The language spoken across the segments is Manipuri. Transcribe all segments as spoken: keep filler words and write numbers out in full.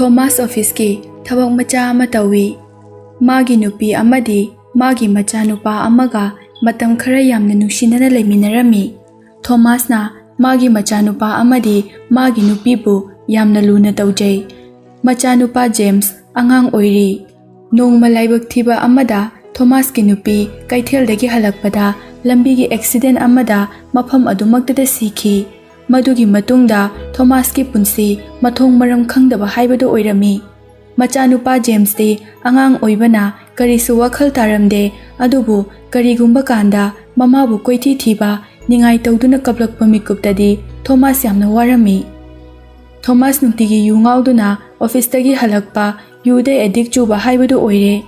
ꯊꯣꯃꯥꯁ ꯑꯣꯐꯤꯁꯀꯤ ꯊꯕꯛ ꯃꯆꯥ ꯑꯃ ꯇꯧꯏ꯫ ꯃꯥꯒꯤ ꯅꯨꯄꯤ ꯑꯃꯗꯤ ꯃꯥꯒꯤ ꯃꯆꯥꯅꯨꯄꯥ ꯑꯃꯒ ꯃꯇꯝ ꯈꯔ ꯌꯥꯝꯅ ꯅꯨꯡꯁꯤꯅꯅ ꯂꯩꯃꯤꯟꯅꯔꯝꯃꯤ꯫ ꯊꯣꯃꯥꯁꯅ ꯃꯥꯒꯤ ꯃꯆꯥꯅꯨꯄꯥ ꯑꯃꯗꯤ ꯃꯥꯒꯤ ꯅꯨꯄꯤꯕꯨ ꯌꯥꯝꯅ ꯂꯨꯅ ꯇꯧꯖꯩ꯫ ꯃꯆꯥꯅꯨꯄꯥ ꯖꯦꯝꯁ ꯑꯉꯥꯡ ꯑꯣꯏꯔꯤ꯫ ꯅꯣꯡꯃ ꯂꯥꯏꯕꯛ ꯊꯤꯕ ꯑꯃꯗ ꯊꯣꯃꯥꯁꯀꯤ ꯅꯨꯄꯤ ꯀꯩꯊꯦꯜꯗꯒꯤ ꯍꯜꯂꯛꯄꯗ ꯂꯝꯕꯤꯒꯤ ꯑꯦꯛꯁꯤꯗꯦꯟ ꯑꯃꯗ ꯃꯐꯝ ꯑꯗꯨꯃꯛꯇꯗ ꯁꯤꯈꯤ꯫ ꯃꯗꯨꯒꯤ ꯃꯇꯨꯡꯗ ꯊꯣꯃꯥꯁꯀꯤ ꯄꯨꯟꯁꯤ ꯃꯊꯣꯡ ꯃꯔꯝ ꯈꯪꯗꯕ ꯍꯥꯏꯕꯗꯨ ꯑꯣꯏꯔꯝꯃꯤ꯫ ꯃꯆꯥꯅꯨꯄꯥ ꯖꯦꯝꯁꯇꯤ ꯑꯉꯥꯡ ꯑꯣꯏꯕꯅ ꯀꯔꯤꯁꯨ ꯋꯥꯈꯜ ꯇꯥꯔꯝꯗꯦ, ꯑꯗꯨꯕꯨ ꯀꯔꯤꯒꯨꯝꯕ ꯀꯥꯟꯗ ꯃꯃꯥꯕꯨ ꯀꯣꯏꯊꯤ ꯊꯤꯕ, ꯅꯤꯡꯉꯥꯏ ꯇꯧꯗꯨꯅ ꯀꯞꯂꯛꯄ ꯃꯤꯀꯨꯞꯇꯗꯤ ꯊꯣꯃꯥꯁ ꯌꯥꯝꯅ ꯋꯥꯔꯝꯃꯤ꯫ ꯊꯣꯃꯥꯁ ꯅꯨꯡꯇꯤꯒꯤ ꯌꯨ ꯉꯥꯎꯗꯨꯅ ꯑꯣꯐꯤꯁꯇꯒꯤ ꯍꯜꯂꯛꯄ, ꯌꯨꯗ ꯑꯦꯗꯤꯛ ꯆꯨꯕ ꯍꯥꯏꯕꯗꯨ ꯑꯣꯏꯔꯦ꯫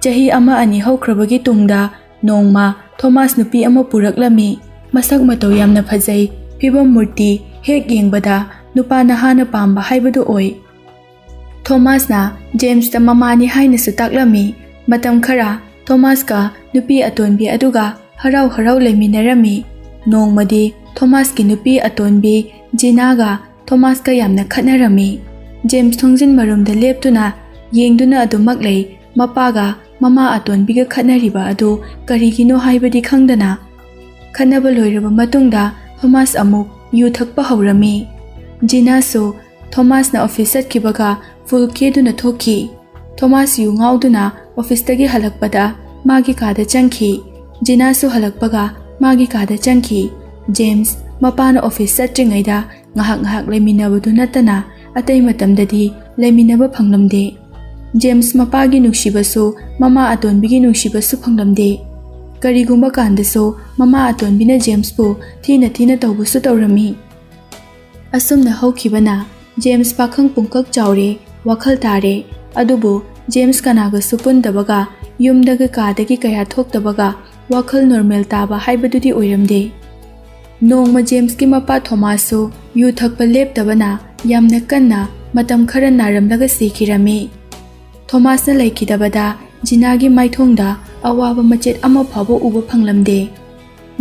ꯆꯍꯤ ꯑꯃ ꯑꯅꯤ ꯍꯧꯈ꯭ꯔꯕꯒꯤ ꯇꯨꯡꯗ ꯅꯣꯡꯃ ꯊꯣꯃꯥꯁ ꯅꯨꯄꯤ ꯑꯃ ꯄꯨꯔꯛꯂꯝꯃꯤ꯫ ꯃꯁꯛ ꯃꯇꯧ ꯌꯥꯝꯅ ꯐꯖꯩ, ꯐꯤꯕꯝ ꯃꯨꯔꯇꯤ ꯍꯦꯛ ꯌꯦꯡꯕꯗ ꯅꯨꯄꯥ ꯅꯍꯥꯅ ꯄꯥꯝꯕ ꯍꯥꯏꯕꯗꯨ ꯑꯣꯏ꯫ ꯊꯣꯃꯥꯁꯅ ꯖꯦꯝꯁꯇ ꯃꯃꯥꯅꯤ ꯍꯥꯏꯅꯁꯨ ꯇꯥꯛꯂꯝꯃꯤ꯫ ꯃꯇꯝ ꯈꯔ ꯊꯣꯃꯥꯁꯀ ꯅꯨꯄꯤ ꯑꯇꯣꯟꯕꯤ ꯑꯗꯨꯒ ꯍꯔꯥꯎ ꯍꯔꯥꯎ ꯂꯩꯃꯤꯟꯅꯔꯝꯃꯤ꯫ ꯅꯣꯡꯃꯗꯤ ꯊꯣꯃꯥꯁꯀꯤ ꯅꯨꯄꯤ ꯑꯇꯣꯟꯕꯤ ꯖꯤꯅꯥꯒ ꯊꯣꯃꯥꯁꯀ ꯌꯥꯝꯅ ꯈꯠꯅꯔꯝꯃꯤ꯫ ꯖꯦꯝꯁ ꯊꯣꯡꯖꯤꯟ ꯃꯔꯨꯝꯗ ꯂꯦꯞꯇꯨꯅ ꯌꯦꯡꯗꯨꯅ ꯑꯗꯨꯃꯛ ꯂꯩ꯫ ꯃꯄꯥꯒ ꯃꯃꯥ ꯑꯇꯣꯟꯕꯤꯒ ꯈꯠꯅꯔꯤꯕ ꯑꯗꯨ ꯀꯔꯤꯒꯤꯅꯣ ꯍꯥꯏꯕꯗꯤ ꯈꯪꯗꯅ꯫ ꯈꯠꯅꯕ ꯂꯣꯏꯔꯕ ꯃꯇꯨꯡꯗ ꯊꯣꯃꯥꯁ ꯑꯃꯨꯛ ꯌꯨ ꯊꯛꯄ ꯍꯧꯔꯝꯃꯤ꯫ ꯖꯤꯅꯥꯁꯨ ꯊꯣꯃꯥꯁꯅ ꯑꯣꯐꯤꯁ ꯆꯠꯈꯤꯕꯒ ꯐꯨꯜ ꯀꯦꯗꯨꯅ ꯊꯣꯛꯈꯤ꯫ ꯊꯣꯃꯥꯁ ꯌꯨ ꯉꯥꯎꯗꯨꯅ ꯑꯣꯐꯤꯁꯇꯒꯤ ꯍꯜꯂꯛꯄꯗ ꯃꯥꯒꯤ ꯀꯥꯗ ꯆꯪꯈꯤ꯫ ꯖꯤꯅꯥꯁꯨ ꯍꯜꯂꯛꯄꯒ ꯃꯥꯒꯤ ꯀꯥꯗ ꯆꯪꯈꯤ꯫ ꯖꯦꯝꯁ ꯃꯄꯥꯅ ꯑꯣꯐꯤꯁ ꯆꯠꯇ꯭ꯔꯤꯉꯩꯗ ꯉꯥꯏꯍꯥꯛ ꯉꯥꯏꯍꯥꯛ ꯂꯩꯃꯤꯟꯅꯕꯗꯨ ꯅꯠꯇꯅ ꯑꯇꯩ ꯃꯇꯝꯗꯗꯤ ꯂꯩꯃꯤꯟꯅꯕ ꯐꯪꯂꯝꯗꯦ꯫ ꯖꯦꯝꯁ ꯃꯄꯥꯒꯤ ꯅꯨꯡꯁꯤꯕꯁꯨ ꯃꯃꯥ ꯑꯇꯣꯟꯕꯤꯒꯤ ꯅꯨꯡꯁꯤꯕꯁꯨ ꯐꯪꯂꯝꯗꯦ꯫ ꯀꯔꯤꯒꯨꯝꯕ ꯀꯥꯟꯗꯁꯨ ꯃꯃꯥ ꯑꯇꯣꯟꯕꯤꯅ ꯖꯦꯝꯁꯄꯨ ꯊꯤꯅ ꯊꯤꯅ ꯇꯧꯕꯁꯨ ꯇꯧꯔꯝꯃꯤ꯫ ꯑꯁꯨꯝꯅ ꯍꯧꯈꯤꯕꯅ ꯖꯦꯝꯁ ꯄꯥꯈꯪ ꯄꯨꯡꯀꯛ ꯆꯥꯎꯔꯦ, ꯋꯥꯈꯜ ꯇꯥꯔꯦ꯫ ꯑꯗꯨꯕꯨ ꯖꯦꯝꯁ ꯀꯅꯥꯒꯁꯨ ꯄꯨꯟꯗꯕꯒ, ꯌꯨꯝꯗꯒꯤ ꯀꯥꯗꯒꯤ ꯀꯌꯥ ꯊꯣꯛꯇꯕꯒ, ꯋꯥꯈꯜ ꯅꯣꯔꯃꯦꯜ ꯇꯥꯕ ꯍꯥꯏꯕꯗꯨꯗꯤ ꯑꯣꯏꯔꯝꯗꯦ꯫ ꯅꯣꯡꯃ ꯖꯦꯝꯁꯀꯤ ꯃꯄꯥ ꯊꯣꯃꯥꯁꯁꯨ ꯌꯨ ꯊꯛꯄ ꯂꯦꯞꯇꯕꯅ ꯌꯥꯝꯅ ꯀꯟꯅ ꯃꯇꯝ ꯈꯔ ꯅꯥꯔꯝꯂꯒ ꯁꯤꯈꯤꯔꯝꯃꯤ꯫ ꯊꯣꯃꯥꯁꯅ ꯂꯩꯈꯤꯗꯕꯗ ꯖꯤꯅꯥꯒꯤ ꯃꯥꯏꯊꯣꯡꯗ ꯑꯋꯥꯕ ꯃꯆꯦꯠ ꯑꯃ ꯐꯥꯎꯕ ꯎꯕ ꯐꯪꯂꯝꯗꯦ꯫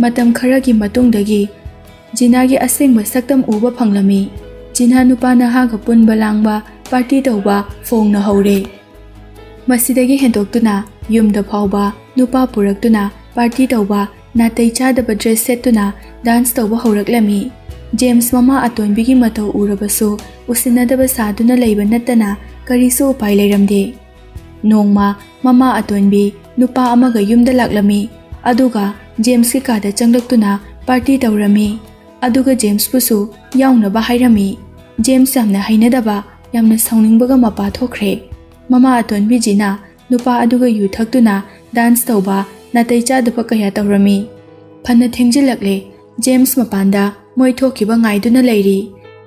ꯃꯇꯝ ꯈꯔꯒꯤ ꯃꯇꯨꯡꯗꯒꯤ ꯖꯤꯅꯥꯒꯤ ꯑꯁꯦꯡꯕ ꯁꯛꯇꯝ ꯎꯕ ꯐꯪꯂꯝꯃꯤ꯫ ꯖꯤꯅꯥ ꯅꯨꯄꯥ ꯅꯍꯥꯒ ꯄꯨꯟꯕ ꯂꯥꯡꯕ, ꯄꯥꯔꯇꯤ ꯇꯧꯕ ꯐꯣꯡꯅ ꯍꯧꯔꯦ꯫ ꯃꯁꯤꯗꯒꯤ ꯍꯦꯟꯗꯣꯛꯇꯨꯅ ꯌꯨꯝꯗ ꯐꯥꯎꯕ ꯅꯨꯄꯥ ꯄꯨꯔꯛꯇꯨꯅ ꯄꯥꯔꯇꯤ ꯇꯧꯕ, ꯅꯥꯇꯩ ꯆꯥꯗꯕ ꯗ꯭ꯔꯦꯁ ꯁꯦꯠꯇꯨꯅ ꯗꯥꯟꯁ ꯇꯧꯕ ꯍꯧꯔꯛꯂꯝꯃꯤ꯫ ꯖꯦꯝꯁ ꯃꯃꯥ ꯑꯇꯣꯟꯕꯤꯒꯤ ꯃꯇꯧ ꯎꯔꯕꯁꯨ ꯎꯁꯤꯟꯅꯗꯕ ꯁꯥꯗꯨꯅ ꯂꯩꯕ ꯅꯠꯇꯅ ꯀꯔꯤꯁꯨ ꯎꯄꯥꯏ ꯂꯩꯔꯝꯗꯦ꯫ ꯅꯣꯡꯃ ꯃꯃꯥ ꯑꯇꯣꯟꯕꯤ ꯅꯨꯄꯥ ꯑꯃꯒ ꯌꯨꯝꯗ ꯂꯥꯛꯂꯝꯃꯤ, ꯑꯗꯨꯒ ꯖꯦꯝꯁꯀꯤ ꯀꯥꯗ ꯆꯪꯂꯛꯇꯨꯅ ꯄꯥꯔꯇꯤ ꯇꯧꯔꯝꯃꯤ, ꯑꯗꯨꯒ ꯖꯦꯝꯁꯄꯨꯁꯨ ꯌꯥꯎꯅꯕ ꯍꯥꯏꯔꯝꯃꯤ꯫ ꯖꯦꯝꯁ ꯌꯥꯝꯅ ꯍꯩꯅꯗꯕ, ꯌꯥꯝꯅ ꯁꯥꯎꯅꯤꯡꯕꯒ ꯃꯄꯥ ꯊꯣꯛꯈ꯭ꯔꯦ꯫ ꯃꯃꯥ ꯑꯇꯣꯟꯕꯤ ꯖꯤꯅꯥ ꯅꯨꯄꯥ ꯑꯗꯨꯒ ꯌꯨ ꯊꯛꯇꯨꯅ ꯗꯥꯟꯁ ꯇꯧꯕ, ꯅꯥꯇꯩ ꯆꯥꯗꯕ ꯀꯌꯥ ꯇꯧꯔꯝꯃꯤ꯫ ꯐꯅ ꯊꯦꯡꯖꯤꯜꯂꯛꯂꯦ꯫ ꯖꯦꯝꯁ ꯃꯄꯥꯟꯗ ꯃꯣꯏ ꯊꯣꯛꯈꯤꯕ ꯉꯥꯏꯗꯨꯅ ꯂꯩꯔꯤ꯫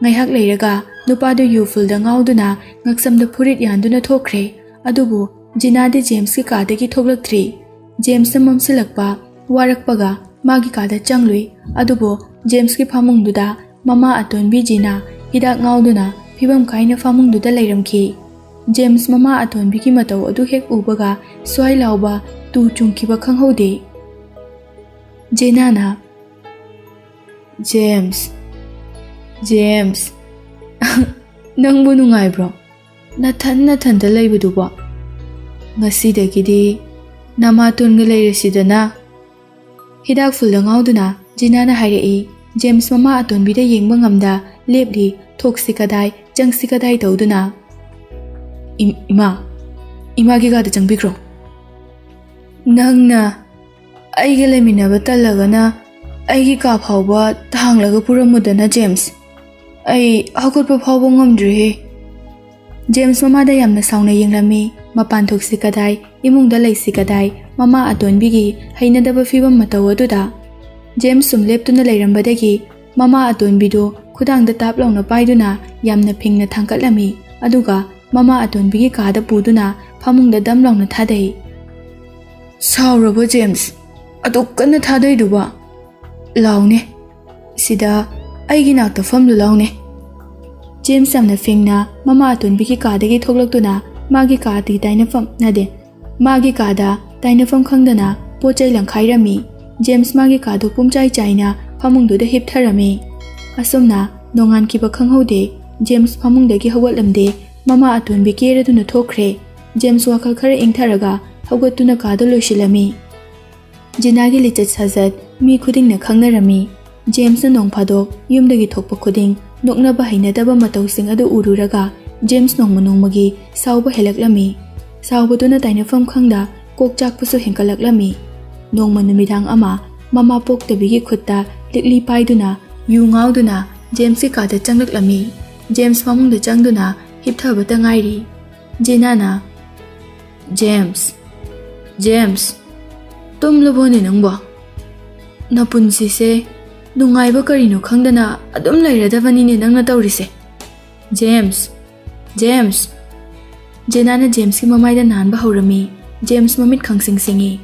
ꯉꯥꯏꯍꯥꯛ ꯂꯩꯔꯒ ꯅꯨꯄꯥꯗꯨ ꯌꯨ ꯐꯨꯜꯗ ꯉꯥꯎꯗꯨꯅ ꯉꯛꯁꯝꯗ ꯐꯨꯔꯤꯠ ꯌꯥꯟꯗꯨꯅ ꯊꯣꯛꯈ꯭ꯔꯦ꯫ ꯑꯗꯨꯕꯨ ꯖꯤꯅꯥꯗꯤ ꯖꯦꯝꯁꯀꯤ ꯀꯥꯗꯒꯤ ꯊꯣꯛꯂꯛꯇ꯭ꯔꯤ꯫ ꯖꯦꯝꯁꯅ ꯃꯝꯁꯤꯜꯂꯛꯄ ꯋꯥꯔꯛꯄꯒ ꯃꯥꯒꯤ ꯀꯥꯗ ꯆꯪꯂꯨꯏ꯫ ꯑꯗꯨꯕꯨ ꯖꯦꯝꯁꯀꯤ ꯐꯃꯨꯡꯗꯨꯗ ꯃꯃꯥ ꯑꯇꯣꯟꯕꯤ ꯖꯤꯅꯥ ꯍꯤꯗꯥꯛ ꯉꯥꯎꯗꯨꯅ ꯐꯤꯕꯝ ꯀꯥꯏꯅ ꯐꯃꯨꯡꯗꯨꯗ ꯂꯩꯔꯝꯈꯤ꯫ ꯖꯦꯝꯁ ꯃꯃꯥ ꯑꯇꯣꯟꯕꯤꯒꯤ ꯃꯇꯧ ꯑꯗꯨ ꯍꯦꯛ ꯎꯕꯒ ꯁ꯭ꯋꯥꯏ ꯂꯥꯎꯕ ꯇꯨ ꯆꯨꯡꯈꯤꯕ ꯈꯪꯍꯧꯗꯦ꯫ ꯖꯤꯅꯥꯅ, "ꯖꯦꯝꯁ, ꯖꯦꯝꯁ, ꯅꯪꯕꯨ ꯅꯨꯡꯉꯥꯏꯕ꯭ꯔꯣ? ꯅꯊꯟ ꯅꯊꯟꯇ ꯂꯩꯕꯗꯨꯕꯣ? ꯉꯁꯤꯗꯒꯤꯗꯤ ꯅꯃꯥꯇꯣꯟꯒ ꯂꯩꯔꯁꯤꯗꯅ?" ꯍꯤꯗꯥꯛ ꯐꯨꯜꯗ ꯉꯥꯎꯗꯨꯅ ꯖꯤꯅꯥꯅ ꯍꯥꯏꯔꯛꯏ꯫ ꯖꯦꯝꯁ ꯃꯃꯥ ꯑꯇꯣꯟꯕꯤꯗ ꯌꯦꯡꯕ ꯉꯝꯗ ꯂꯦꯞꯂꯤ, ꯊꯣꯛꯁꯤ ꯀꯗꯥꯏ, ꯆꯪꯁꯤ ꯀꯗꯥꯏ ꯇꯧꯗꯨꯅ꯫ "ꯏꯝ-, ꯏꯃꯥ, ꯏꯃꯥꯒꯤ ꯀꯥꯗ ꯆꯪꯕꯤꯈ꯭ꯔꯣ꯫ ꯅꯪꯅ ꯑꯩꯒ ꯂꯩꯃꯤꯟꯅꯕ ꯇꯜꯂꯒꯅ ꯑꯩꯒꯤ ꯀꯥ ꯐꯥꯎꯕ ꯊꯥꯡꯂꯒ ꯄꯨꯔꯝꯃꯨꯗꯅ, ꯖꯦꯝꯁ꯫ ꯑꯩ ꯍꯧꯒꯠꯄ ꯐꯥꯎꯕ ꯉꯝꯗ꯭ꯔꯤꯍꯦ꯫" ꯖꯦꯝꯁ ꯃꯃꯥꯗ ꯌꯥꯝꯅ ꯁꯥꯎꯅ ꯌꯦꯡꯂꯝꯃꯤ꯫ ꯃꯄꯥꯟ ꯊꯣꯛꯁꯤ ꯀꯗꯥꯏ, ꯏꯃꯨꯡꯗ ꯂꯩꯁꯤ ꯀꯗꯥꯏ, ꯃꯃꯥ ꯑꯇꯣꯟꯕꯤꯒꯤ ꯍꯩꯅꯗꯕ ꯐꯤꯕꯝ ꯃꯇꯧ ꯑꯗꯨꯗ꯫ ꯖꯦꯝꯁ ꯁꯨꯝ ꯂꯦꯞꯇꯨꯅ ꯂꯩꯔꯝꯕꯗꯒꯤ ꯃꯃꯥ ꯑꯇꯣꯟꯕꯤꯗꯨ ꯈꯨꯗꯥꯡꯗ ꯇꯥꯞ ꯂꯥꯎꯅ ꯄꯥꯏꯗꯨꯅ ꯌꯥꯝꯅ ꯐꯤꯡꯅ ꯊꯥꯡꯀꯠꯂꯝꯃꯤ꯫ ꯑꯗꯨꯒ ꯃꯃꯥ ꯑꯇꯣꯟꯕꯤꯒꯤ ꯀꯥꯗ ꯄꯨꯗꯨꯅ ꯐꯃꯨꯡꯗ ꯗꯝ ꯂꯥꯎꯅ ꯊꯥꯗꯩ꯫ "ꯁꯥꯎꯔꯕꯣ ꯖꯦꯝꯁ? ꯑꯗꯨꯛ ꯀꯟꯅ ꯊꯥꯗꯩꯗꯨꯕꯣ? ꯂꯥꯎꯅꯦ, ꯁꯤꯗ ꯑꯩꯒꯤ ꯅꯥꯛꯇ ꯐꯝꯂꯨ ꯂꯥꯎꯅꯦ꯫" ꯖꯦꯝꯁ ꯌꯥꯝꯅ ꯐꯤꯡꯅ ꯃꯃꯥ ꯑꯇꯣꯟꯕꯤꯒꯤ ꯀꯥꯗꯒꯤ ꯊꯣꯛꯂꯛꯇꯨꯅ ꯃꯥꯒꯤ ꯀꯥꯗꯤ ꯇꯥꯏꯅꯐꯝ, ꯅꯠꯇꯦ, ꯃꯥꯒꯤ ꯀꯥꯗ ꯇꯥꯏꯅꯐꯝ ꯈꯪꯗꯅ ꯄꯣꯠ ꯆꯩ ꯂꯪꯈꯥꯏꯔꯝꯃꯤ꯫ ꯖꯦꯝꯁ ꯃꯥꯒꯤ ꯀꯥꯗꯨ ꯄꯨꯝꯆꯥꯏ ꯆꯥꯏꯅ ꯐꯃꯨꯡꯗꯨꯗ ꯍꯤꯞꯊꯔꯝꯃꯤ꯫ ꯑꯁꯨꯝꯅ ꯅꯣꯡꯉꯥꯟꯈꯤꯕ ꯈꯪꯍꯧꯗꯦ꯫ ꯖꯦꯝꯁ ꯐꯃꯨꯡꯗꯒꯤ ꯍꯧꯒꯠꯂꯝꯗꯦ꯫ ꯃꯃꯥ ꯑꯇꯣꯟꯕꯤ ꯀꯦꯔꯗꯨꯅ ꯊꯣꯛꯈ꯭ꯔꯦ꯫ ꯖꯦꯝꯁ ꯋꯥꯈꯜ ꯈꯔ ꯏꯪꯊꯔꯒ ꯍꯧꯒꯠꯇꯨꯅ ꯀꯥꯗ ꯂꯣꯏꯁꯤꯜꯂꯝꯃꯤ꯫ ꯖꯤꯅꯥꯒꯤ ꯂꯤꯆꯠ ꯁꯥꯖꯠ ꯃꯤ ꯈꯨꯗꯤꯡꯅ ꯈꯪꯅꯔꯝꯃꯤ꯫ ꯖꯦꯝꯁꯅ ꯅꯣꯡ ꯐꯥꯗꯣꯛ ꯌꯨꯝꯗꯒꯤ ꯊꯣꯛꯄ ꯈꯨꯗꯤꯡ ꯅꯣꯛꯅꯕ ꯍꯩꯅꯗꯕ ꯃꯇꯧꯁꯤꯡ ꯑꯗꯨ ꯎꯔꯨꯔꯒ ꯖꯦꯝꯁ ꯅꯣꯡꯃ ꯅꯣꯡꯃꯒꯤ ꯁꯥꯎꯕ ꯍꯦꯜꯂꯛꯂꯝꯃꯤ꯫ ꯁꯥꯎꯕꯗꯨꯅ ꯇꯥꯏꯅꯐꯝ ꯈꯪꯗ ꯀꯣꯛ ꯆꯥꯛꯄꯁꯨ ꯍꯦꯟꯒꯠꯂꯛꯂꯝꯃꯤ꯫ ꯅꯣꯡꯃ ꯅꯨꯃꯤꯗꯥꯡ ꯑꯃ ꯃꯃꯥ ꯄꯣꯛꯇꯕꯤꯒꯤ ꯈꯨꯠꯇ ꯂꯤꯛꯂꯤ ꯄꯥꯏꯗꯨꯅ ꯌꯨ ꯉꯥꯎꯗꯨꯅ ꯖꯦꯝꯁꯀꯤ ꯀꯥꯗ ꯆꯪꯂꯛꯂꯝꯃꯤ꯫ ꯖꯦꯝꯁ ꯐꯃꯨꯡꯗ ꯆꯪꯗꯨꯅ ꯍꯤꯞꯊꯕꯇ ꯉꯥꯏꯔꯤ꯫ ꯖꯤꯅꯥꯅ, "ꯖꯦꯝꯁ, ꯖꯦꯝꯁ, ꯇꯨꯝꯂꯕꯣꯅꯦ ꯅꯪꯕꯣ? ꯅꯄꯨꯟꯁꯤꯁꯦ ꯅꯨꯡꯉꯥꯏꯕ ꯀꯔꯤꯅꯣ ꯈꯪꯗꯅ ꯑꯗꯨꯝ ꯂꯩꯔꯗꯕꯅꯤꯅꯦ ꯅꯪꯅ ꯇꯧꯔꯤꯁꯦ꯫ James, James!" ꯖꯦꯅꯥꯅ ꯖꯦꯝꯁꯀꯤ ꯃꯃꯥꯏꯗ ꯅꯥꯟꯕ ꯍꯧꯔꯝꯃꯤ꯫ ꯖꯦꯝꯁ ꯃꯃꯤꯠ ꯈꯪꯁꯤꯡ ꯁꯤꯡꯉꯤ꯫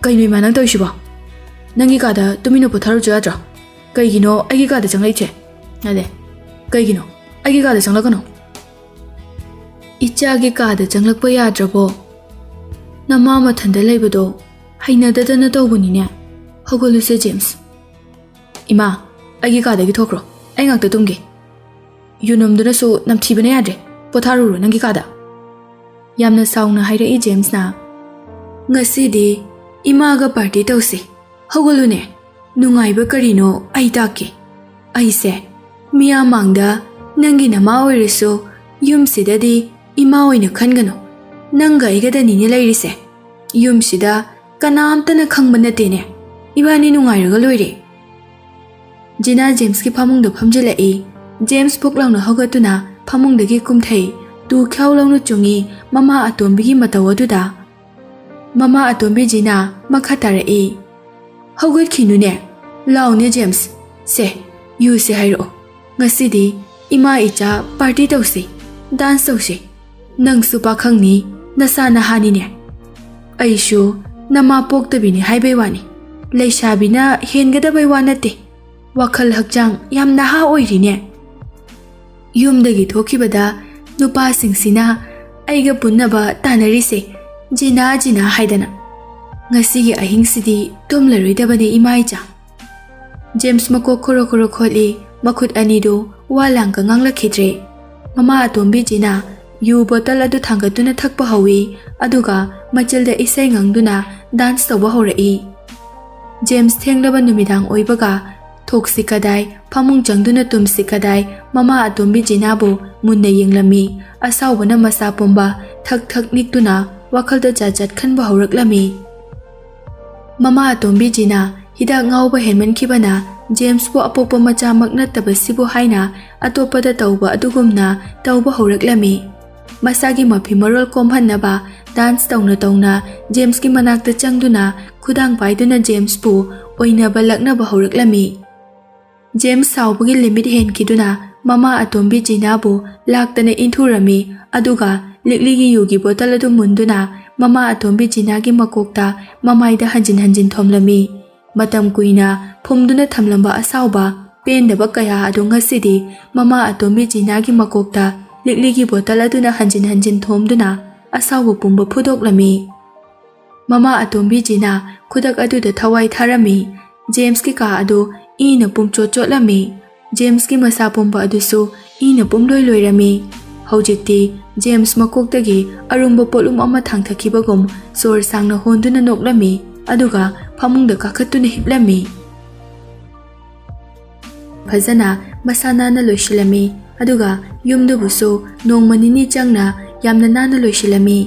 "ꯀꯩꯅꯣ ꯏꯃꯥ ꯅꯪ ꯇꯧꯔꯤꯁꯤꯕꯣ? ꯅꯪꯒꯤ ꯀꯥꯗ ꯇꯨꯃꯤꯟꯅ ꯄꯣꯊꯥꯔꯨꯆꯣ ꯌꯥꯗ꯭ꯔꯣ? ꯀꯩꯒꯤꯅꯣ ꯑꯩꯒꯤ ꯀꯥꯗ ꯆꯪꯂꯛꯏꯁꯦ? ꯅꯠꯇꯦ, ꯀꯩꯒꯤꯅꯣ ꯑꯩꯒꯤ ꯀꯥꯗ ꯆꯪꯂꯛꯀꯅꯣ?" "ꯏꯆꯥꯒꯤ ꯀꯥꯗ ꯆꯪꯂꯛꯄ ꯌꯥꯗ꯭ꯔꯕꯣ? ꯅꯃꯥ ꯃꯊꯟꯗ ꯂꯩꯕꯗꯣ ꯍꯩꯅꯗꯗꯅ ꯇꯧꯕꯅꯤꯅꯦ꯫ ꯍꯧꯒꯠꯂꯨꯁꯦ ꯖꯦꯝꯁ꯫" "ꯏꯃꯥ, ꯑꯩꯒꯤ ꯀꯥꯗꯒꯤ ꯊꯣꯛꯈ꯭ꯔꯣ꯫ ꯑꯩ ꯉꯥꯛꯇ ꯇꯨꯝꯒꯦ꯫ ꯌꯨꯅꯝꯗꯨꯅꯁꯨ ꯅꯝꯊꯤꯕꯅ ꯌꯥꯗ꯭ꯔꯦ꯫ ꯄꯣꯊꯥꯔꯨꯔꯣ ꯅꯪꯒꯤ ꯀꯥꯗ꯫" ꯌꯥꯝꯅ ꯁꯥꯎꯅ ꯍꯥꯏꯔꯛꯏ ꯖꯦꯝꯁꯅ꯫ "ꯉꯁꯤꯗꯤ ꯏꯃꯥꯒ ꯄꯥꯔꯇꯤ ꯇꯧꯁꯤ꯫ ꯍꯧꯒꯠꯂꯨꯅꯦ꯫ ꯅꯨꯡꯉꯥꯏꯕ ꯀꯔꯤꯅꯣ ꯑꯩ ꯇꯥꯛꯀꯦ꯫ ꯑꯩꯁꯦ ꯃꯤꯌꯥꯝ ꯃꯥꯡꯗ ꯅꯪꯒꯤ ꯅꯃꯥ ꯑꯣꯏꯔꯁꯨ ꯌꯨꯝꯁꯤꯗꯗꯤ ꯏꯃꯥ ꯑꯣꯏꯅ ꯈꯟꯒꯅꯨ꯫ ꯅꯪꯒ ꯑꯩꯒꯗꯅꯤꯅꯦ ꯂꯩꯔꯤꯁꯦ꯫ ꯌꯨꯝꯁꯤꯗ ꯀꯅꯥꯝꯇꯅ ꯈꯪꯕ ꯅꯠꯇꯦꯅꯦ꯫ ꯏꯕꯥꯅꯤ ꯅꯨꯡꯉꯥꯏꯔꯒ ꯂꯣꯏꯔꯦ꯫" ꯖꯤꯅꯥ ꯖꯦꯝꯁꯀꯤ ꯐꯃꯨꯡꯗ ꯐꯝꯖꯤꯜꯂꯛꯏ꯫ ꯖꯦꯝꯁ ꯐꯨꯛ ꯂꯥꯎꯅ ꯍꯧꯒꯠꯇꯨꯅ ꯐꯃꯨꯡꯗꯒꯤ ꯀꯨꯝꯊꯩ꯫ ꯇꯨ ꯈ꯭ꯌꯥꯎ ꯂꯥꯎꯅ ꯆꯨꯡꯉꯤ ꯃꯃꯥ ꯑꯇꯣꯝꯕꯤꯒꯤ ꯃꯇꯧ ꯑꯗꯨꯗ꯫ ꯃꯃꯥ ꯑꯇꯣꯝꯕꯤ ꯖꯤꯅꯥ ꯃꯈꯥ ꯇꯥꯔꯛꯏ꯫ "ꯍꯧꯒꯠꯈꯤꯅꯨꯅꯦ꯫ ꯂꯥꯎꯅꯦ ꯖꯦꯝꯁ꯫ ꯁꯦ, ꯌꯨꯁꯦ ꯍꯥꯏꯔꯛꯑꯣ꯫ ꯉꯁꯤꯗꯤ ꯏꯃꯥ ꯏꯆꯥ ꯄꯥꯔꯇꯤ ꯇꯧꯁꯤ꯫ ꯗꯥꯟꯁ ꯇꯧꯁꯤ꯫ ꯅꯪꯁꯨ ꯄꯥꯈꯪꯅꯤ, ꯅꯁꯥ ꯅꯍꯥꯅꯤꯅꯦ꯫ ꯑꯩꯁꯨ ꯅꯃꯥ ꯄꯣꯛꯇꯕꯤꯅꯤ ꯍꯥꯏꯕꯩ ꯋꯥꯅꯤ꯫ ꯂꯩꯁꯥꯕꯤꯅ ꯍꯦꯟꯒꯗꯕꯩ ꯋꯥ ꯅꯠꯇꯦ꯫ ꯋꯥꯈꯜ ꯍꯛꯆꯥꯡ ꯌꯥꯝ ꯅꯍꯥ ꯑꯣꯏꯔꯤꯅꯦ꯫ ꯌꯨꯝꯗꯒꯤ ꯊꯣꯛꯈꯤꯕꯗ ꯅꯨꯄꯥꯁꯤꯡꯁꯤꯅ ꯑꯩꯒ ꯄꯨꯟꯅꯕ ꯇꯥꯟꯅꯔꯤꯁꯦ, ꯖꯤꯅꯥ ꯖꯤꯅꯥ ꯍꯥꯏꯗꯅ꯫ ꯉꯁꯤꯒꯤ ꯑꯍꯤꯡꯁꯤꯗꯤ ꯇꯨꯝꯂꯔꯣꯏꯗꯕꯅꯦ ꯏꯃꯥ ꯏꯆꯥ꯫" ꯖꯦꯝꯁ ꯃꯀꯣꯛ ꯈꯣꯔꯣ ꯈꯣꯔꯣ ꯈꯣꯠꯂꯤ, ꯃꯈꯨꯠ ꯑꯅꯤꯗꯨ ꯋꯥ ꯂꯥꯡꯒ ꯉꯥꯡꯂꯛꯈꯤꯗ꯭ꯔꯦ꯫ ꯃꯃꯥ ꯑꯇꯣꯝꯕꯤ ꯖꯤꯅꯥ ꯌꯨ ꯕꯣꯇꯜ ꯑꯗꯨ ꯊꯥꯡꯒꯠꯇꯨꯅ ꯊꯛꯄ ꯍꯧꯏ, ꯑꯗꯨꯒ ꯃꯆꯤꯜꯗ ꯏꯁꯩ ꯉꯪꯗꯨꯅ ꯗꯥꯟꯁ ꯇꯧꯕ ꯍꯧꯔꯛꯏ꯫ ꯖꯦꯝꯁ ꯊꯦꯡꯂꯕ ꯅꯨꯃꯤꯗꯥꯡ ꯑꯣꯏꯕꯒ, "ꯊꯣꯛꯁꯤ ꯀꯗꯥꯏ, ꯐꯃꯨꯡ ꯆꯪꯗꯨꯅ ꯇꯨꯝꯁꯤ ꯀꯗꯥꯏ?" ꯃꯃꯥ ꯑꯇꯣꯝꯕꯤ ꯖꯤꯅꯥꯕꯨ ꯃꯨꯟꯅ ꯌꯦꯡꯂꯝꯃꯤ꯫ ꯑꯁꯥꯎꯕꯅ ꯃꯁꯥ ꯄꯨꯝꯕ ꯊꯛ ꯊꯛ ꯅꯤꯛꯇꯨꯅ ꯋꯥꯈꯜꯗ ꯖꯥꯠ ꯖꯥꯠ ꯈꯟꯕ ꯍꯧꯔꯛꯂꯝꯃꯤ꯫ ꯃꯃꯥ ꯑꯇꯣꯝꯕꯤ ꯖꯤꯅꯥ ꯍꯤꯗꯥꯛ ꯉꯥꯎꯕ ꯍꯦꯟꯃꯟꯈꯤꯕꯅ ꯖꯦꯝꯁꯄꯨ ꯑꯄꯣꯛꯄ ꯃꯆꯥꯃꯛ ꯅꯠꯇꯕꯁꯤꯕꯨ ꯍꯥꯏꯅ ꯑꯇꯣꯞꯄꯗ ꯇꯧꯕ ꯑꯗꯨꯒꯨꯝꯅ ꯇꯧꯕ ꯍꯧꯔꯛꯂꯝꯃꯤ꯫ ꯃꯁꯥꯒꯤ ꯃꯐꯤ ꯃꯔꯣꯜ ꯀꯣꯝꯍꯟꯅꯕ ꯗꯥꯟꯁ ꯇꯧꯅ ꯇꯧꯅ ꯖꯦꯝꯁꯀꯤ ꯃꯅꯥꯛꯇ ꯆꯪꯗꯨꯅ ꯈꯨꯗꯥꯡ ꯄꯥꯏꯗꯨꯅ ꯖꯦꯝꯁꯄꯨ ꯑꯣꯏꯅꯕ ꯂꯛꯅꯕ ꯍꯧꯔꯛꯂꯝꯃꯤ꯫ ꯖꯦꯝꯁ ꯁꯥꯎꯕꯒꯤ ꯂꯤꯃꯤꯠ ꯍꯦꯟꯈꯤꯗꯨꯅ ꯃꯃꯥ ꯑꯇꯣꯝꯕꯤ ꯖꯤꯅꯥꯕꯨ ꯂꯥꯛꯇꯅ ꯏꯟꯊꯨꯔꯝꯃꯤ, ꯑꯗꯨꯒ ꯂꯤꯛꯂꯤꯒꯤ ꯌꯨꯒꯤ ꯕꯣꯇꯜ ꯑꯗꯨ ꯃꯨꯟꯗꯨꯅ ꯃꯃꯥ ꯑꯇꯣꯝꯕꯤ ꯖꯤꯅꯥꯒꯤ ꯃꯀꯣꯛꯇ ꯃꯃꯥꯏꯗ ꯍꯟꯖꯤꯟ ꯍꯟꯖꯤꯟ ꯊꯣꯝꯂꯝꯃꯤ꯫ ꯃꯇꯝ ꯀꯨꯏꯅ ꯐꯨꯝꯗꯨꯅ ꯊꯝꯂꯝꯕ ꯑꯁꯥꯎꯕ, ꯄꯦꯟꯗꯕ ꯀꯌꯥ ꯑꯗꯨ ꯉꯁꯤꯗꯤ ꯃꯃꯥ ꯑꯇꯣꯝꯕꯤ ꯖꯤꯅꯥꯒꯤ ꯃꯀꯣꯛꯇ ꯂꯤꯛꯂꯤꯒꯤ ꯕꯣꯇꯜ ꯑꯗꯨꯅ ꯍꯟꯖꯤꯟ ꯍꯟꯖꯤꯟ ꯊꯣꯝꯗꯨꯅ ꯑꯁꯥꯎꯕ ꯄꯨꯝꯕ ꯐꯨꯗꯣꯛꯂꯝꯃꯤ꯫ ꯃꯃꯥ ꯑꯇꯣꯝꯕꯤ ꯖꯤꯅꯥ ꯈꯨꯗꯛ ꯑꯗꯨꯗ ꯊꯋꯥꯏ ꯊꯥꯔꯝꯃꯤ꯫ ꯖꯦꯝꯁꯀꯤ ꯀꯥ ꯑꯗꯨ ꯏꯅ ꯄꯨꯝꯆꯣꯠ ꯆꯣꯠꯂꯝꯃꯤ꯫ ꯖꯦꯝꯁꯀꯤ ꯃꯁꯥ ꯄꯨꯝꯕ ꯑꯗꯨꯁꯨ ꯏꯅ ꯄꯨꯝꯂꯣꯏ ꯂꯣꯏꯔꯝꯃꯤ꯫ ꯍꯧꯖꯤꯛꯇꯤ ꯖꯦꯝꯁ ꯃꯀꯣꯛꯇꯒꯤ ꯑꯔꯨꯝꯕ ꯄꯣꯠꯂꯨꯝ ꯑꯃ ꯊꯥꯡꯊꯈꯤꯕꯒꯨꯝ ꯁꯣꯔ ꯁꯥꯡꯅ ꯍꯣꯟꯗꯨꯅ ꯅꯣꯛꯂꯝꯃꯤ, ꯑꯗꯨꯒ ꯐꯃꯨꯡꯗ ꯀꯥꯈꯠꯇꯨꯅ ꯍꯤꯞꯂꯝꯃꯤ꯫ ꯐꯖꯅ ꯃꯁꯥ ꯅꯥꯟꯅ ꯂꯣꯏꯁꯤꯜꯂꯝꯃꯤ, ꯑꯗꯨꯒ ꯌꯨꯝꯗꯨꯕꯨꯁꯨ ꯅꯣꯡꯃ ꯅꯤꯅꯤ ꯆꯪꯅ ꯌꯥꯝꯅ ꯅꯥꯟꯅ ꯂꯣꯏꯁꯤꯜꯂꯝꯃꯤ꯫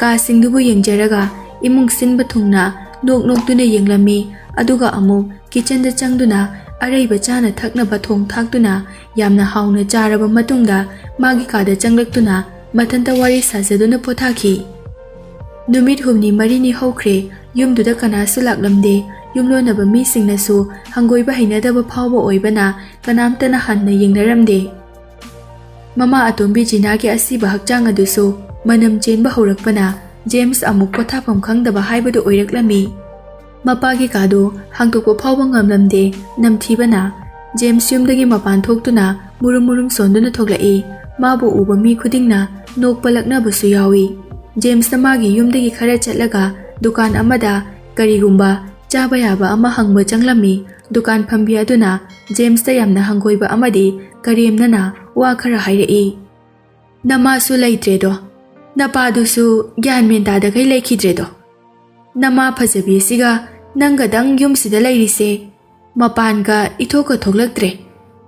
ꯀꯥꯁꯤꯡꯗꯨꯕꯨ ꯌꯦꯡꯖꯔꯒ ꯏꯃꯨꯡ ꯁꯤꯟꯕ ꯊꯨꯡꯅ ꯅꯣꯛ ꯅꯣꯛꯇꯨꯅ ꯌꯦꯡꯂꯝꯃꯤ, ꯑꯗꯨꯒ ꯑꯃꯨꯛ ꯀꯤꯆꯟꯗ ꯆꯪꯗꯨꯅ ꯑꯔꯩꯕ ꯆꯥꯅ ꯊꯛꯅꯕ ꯊꯣꯡ ꯊꯥꯛꯇꯨꯅ ꯌꯥꯝꯅ ꯍꯥꯎꯅ ꯆꯥꯔꯕ ꯃꯇꯨꯡꯗ ꯃꯥꯒꯤ ꯀꯥꯗ ꯆꯪꯂꯛꯇꯨꯅ ꯃꯊꯟꯇ ꯋꯥꯔꯤ ꯁꯥꯖꯗꯨꯅ ꯄꯣꯊꯥꯈꯤ꯫ ꯅꯨꯃꯤꯠ ꯍꯨꯝꯅꯤ ꯃꯔꯤꯅꯤ ꯍꯧꯈ꯭ꯔꯦ, ꯌꯨꯝꯗꯨꯗ ꯀꯅꯥꯁꯨ ꯂꯥꯛꯂꯝꯗꯦ꯫ ꯌꯨꯝꯂꯣꯟꯅꯕ ꯃꯤꯁꯤꯡꯅꯁꯨ ꯍꯪꯒꯣꯏꯕ ꯍꯩꯅꯗꯕ ꯐꯥꯎꯕ ꯑꯣꯏꯕꯅ ꯀꯅꯥꯝꯇꯅ ꯍꯟꯅ ꯌꯦꯡꯅꯔꯝꯗꯦ꯫ ꯃꯃꯥ ꯑꯇꯣꯝꯕꯤ ꯖꯤꯅꯥꯒꯤ ꯑꯁꯤꯕ ꯍꯛꯆꯥꯡ ꯑꯗꯨꯁꯨ ꯃꯅꯝ ꯆꯦꯟꯕ ꯍꯧꯔꯛꯄꯅ ꯖꯦꯝꯁ ꯑꯃꯨꯛ ꯄꯣꯊꯥꯐꯝ ꯈꯪꯗꯕ ꯍꯥꯏꯕꯗꯨ ꯑꯣꯏꯔꯛꯂꯝꯃꯤ꯫ ꯃꯄꯥꯒꯤ ꯀꯥꯗꯨ ꯍꯥꯡꯗꯣꯛꯄ ꯐꯥꯎꯕ ꯉꯝꯂꯝꯗꯦ ꯅꯝꯊꯤꯕꯅ꯫ ꯖꯦꯝꯁ ꯌꯨꯝꯗꯒꯤ ꯃꯄꯥꯟ ꯊꯣꯛꯇꯨꯅ ꯃꯨꯔꯨꯝ ꯃꯨꯔꯨꯝ ꯁꯣꯟꯗꯨꯅ ꯊꯣꯛꯂꯛꯏ꯫ ꯃꯥꯕꯨ ꯎꯕ ꯃꯤ ꯈꯨꯗꯤꯡꯅ ꯅꯣꯛꯄ ꯂꯛꯅꯕꯁꯨ ꯌꯥꯎꯏ꯫ ꯖꯦꯝꯁꯅ ꯃꯥꯒꯤ ꯌꯨꯝꯗꯒꯤ ꯈꯔ ꯆꯠꯂꯒ ꯗꯨꯀꯥꯟ ꯑꯃꯗ ꯀꯔꯤꯒꯨꯝꯕ ꯆꯥꯕ ꯌꯥꯕ ꯑꯃ ꯍꯪꯕ ꯆꯪꯂꯝꯃꯤ꯫ ꯗꯨꯀꯥꯟ ꯐꯝꯕꯤ ꯑꯗꯨꯅ ꯖꯦꯝꯁꯇ ꯌꯥꯝꯅ ꯍꯪꯒꯣꯏꯕ ꯑꯃꯗꯤ ꯀꯔꯦꯝꯅꯅ ꯋꯥ ꯈꯔ ꯍꯥꯏꯔꯛꯏ꯫ "ꯅꯃꯥꯁꯨ ꯂꯩꯇ꯭ꯔꯦꯗꯣ, ꯅꯄꯥꯗꯨꯁꯨ ꯒ꯭ꯌꯥꯟ ꯃꯦꯟ ꯇꯥꯗꯈꯩ ꯂꯩꯈꯤꯗ꯭ꯔꯦꯗꯣ꯫ ꯅꯃꯥ ꯐꯖꯕꯤ ꯑꯁꯤꯒ ꯅꯪꯒꯗꯪ ꯌꯨꯝꯁꯤꯗ ꯂꯩꯔꯤꯁꯦ, ꯃꯄꯥꯟꯒ ꯏꯊꯣꯛꯀ ꯊꯣꯛꯂꯛꯇ꯭ꯔꯦ꯫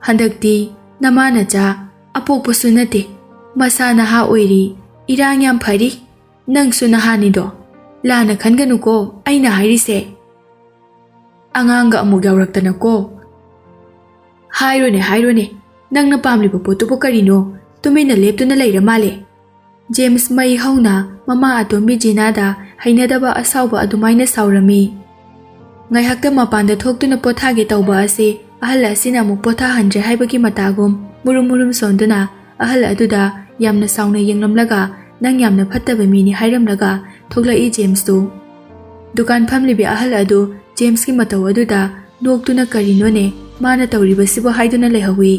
ꯍꯟꯗꯛꯇꯤ ꯅꯃꯥ ꯅꯆꯥ ꯑꯄꯣꯛꯄꯁꯨ ꯅꯠꯇꯦ, ꯃꯁꯥ ꯅꯍꯥ ꯑꯣꯏꯔꯤ, ꯏꯔꯥꯡ ꯌꯥꯝ ꯐꯔꯤ꯫ ꯅꯪꯁꯨ ꯅꯍꯥꯅꯤꯗꯣ, ꯂꯥꯟꯅ ꯈꯟꯒꯅꯨꯀꯣ ꯑꯩꯅ ꯍꯥꯏꯔꯤꯁꯦ꯫ ꯑꯉꯥꯡꯒ ꯑꯃꯨꯛ ꯌꯥꯎꯔꯛꯇꯅꯀꯣ꯫ ꯍꯥꯏꯔꯣꯅꯦ, ꯍꯥꯏꯔꯣꯅꯦ, ꯅꯪꯅ ꯄꯥꯝꯂꯤꯕ ꯄꯣꯠꯇꯨꯕꯨ ꯀꯔꯤꯅꯣ? ꯇꯨꯃꯤꯟꯅ ꯂꯦꯞꯇꯨꯅ ꯂꯩꯔ ꯃꯥꯜꯂꯦ꯫ ꯖꯦꯝꯁ ꯃꯩ ꯍꯧꯅ ꯃꯃꯥ ꯑꯇꯣꯝꯕꯤ ꯖꯤꯅꯥꯗ ꯍꯩꯅꯗꯕ ꯑꯁꯥꯎꯕ ꯑꯗꯨꯃꯥꯏꯅ ꯁꯥꯎꯔꯝꯃꯤ꯫ ꯉꯥꯏꯍꯥꯛꯇ ꯃꯄꯥꯟꯗ ꯊꯣꯛꯇꯨꯅ ꯄꯣꯊꯥꯒꯦ ꯇꯧꯕ ꯑꯁꯤ ꯑꯍꯜ ꯑꯁꯤꯅ ꯑꯃꯨꯛ ꯄꯣꯊꯥꯍꯟꯗ꯭ꯔꯦ ꯍꯥꯏꯕꯒꯤ ꯃꯇꯥꯒꯨꯝ ꯃꯨꯔꯨꯝ ꯃꯨꯔꯨꯝ ꯁꯣꯟꯗꯨꯅ ꯑꯍꯜ ꯑꯗꯨꯗ ꯌꯥꯝꯅ ꯁꯥꯎꯅ ꯌꯦꯡꯂꯝꯂꯒ, "ꯅꯪ ꯌꯥꯝꯅ ꯐꯠꯇꯕ ꯃꯤꯅꯤ" ꯍꯥꯏꯔꯝꯂꯒ ꯊꯣꯛꯂꯛꯏ ꯖꯦꯝꯁꯇꯨ꯫ ꯗꯨꯀꯥꯟ ꯐꯝꯂꯤꯕꯤ ꯑꯍꯜ ꯑꯗꯨ ꯖꯦꯝꯁꯀꯤ ꯃꯇꯧ ꯑꯗꯨꯗ ꯅꯣꯛꯇꯨꯅ "ꯀꯔꯤꯅꯣꯅꯦ ꯃꯥꯅ ꯇꯧꯔꯤꯕꯁꯤꯕꯨ?" ꯍꯥꯏꯗꯨꯅ ꯂꯩꯍꯧꯏ꯫